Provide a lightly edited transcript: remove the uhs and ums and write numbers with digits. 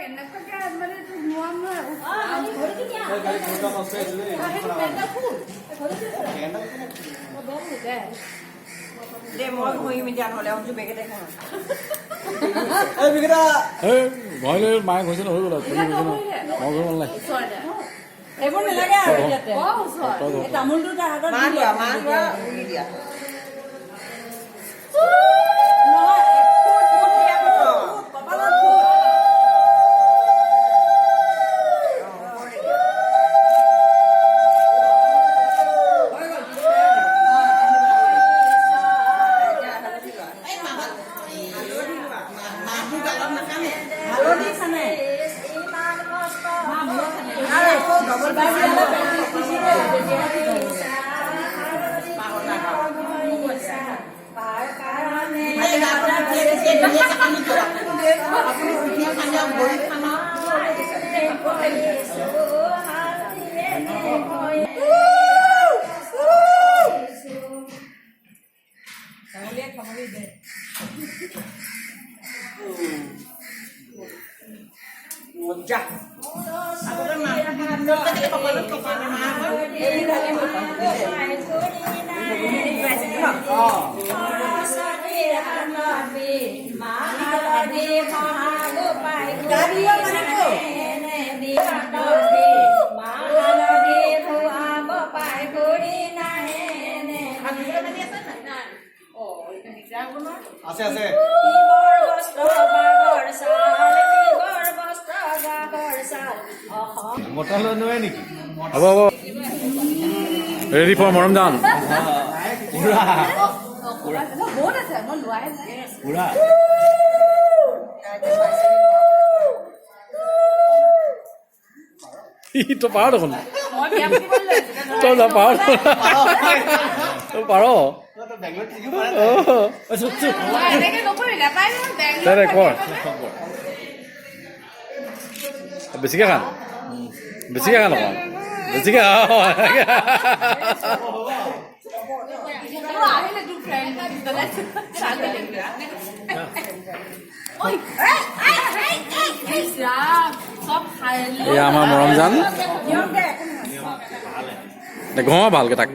এনেকুৱাকে মানে তোক নোৱাম নহয়। দে, মই ঘঁহিম এতিয়া, নহ'লে অঞ্জু বেগেতে ঘঁহো। এই ঘঁহিলে মায়ে ঘঁহিছে হৈ গ'ল আৰু তুমি ঘঁহিছে ন, মই ঘঁহিব নালাগে। এইবোৰ নালাগে আৰু ইয়াতে। তই ঘঁহ। এই তামোলটো তাৰ হাতত মা দি লোৱা, দিয়া। মা লোৱা, উলি দিয়া। নহয়, ফুট, ফুট দিয়া কথা। ফুট, কপালত ফুট। হৈ গ'ল। হালধি সানে। মা, মূৰত সানে। আৰু আকৌ ডবল। কিবা দিলে পিচি দে, তেতিয়াহে ঠিক হ'ব। আপুনি পিঠি খানক, ভৰি খানক। ছাগলীয়ে খাবলৈ দে। মজা। আগতে কপালত কপালত মা। এই ঢালিম। গা ধুওৱা পানীটো। আছে আছে। মতা লৈ নোৱাৰে নেকি? হ'ব হ'ব, ৰেডি ফৰ মৰমজান। পুৰা। বহুত আছে, মই লোৱাই নাই। পুৰা। তই পাৰ দেখোন। মই বিয়া পাতিবলৈ লৈ আছো। তই যা, পাৰ, তই পাৰ। তই বেংগলত থাকিব পাৰে। অঁ। চুপ চুপ। মই এনেকে নকৰি নাপায় নহয়। দে দে। বেংগলত। কৰ, বেছিকে খান, বেছিকে খান, অকণ বেছিকে খা। আহিলে তোৰ ফ্ৰেণ্ড ঐ, চব খাই। এয়া আমাৰ মৰমজান। দে, ঘঁহ ভালকে তাক।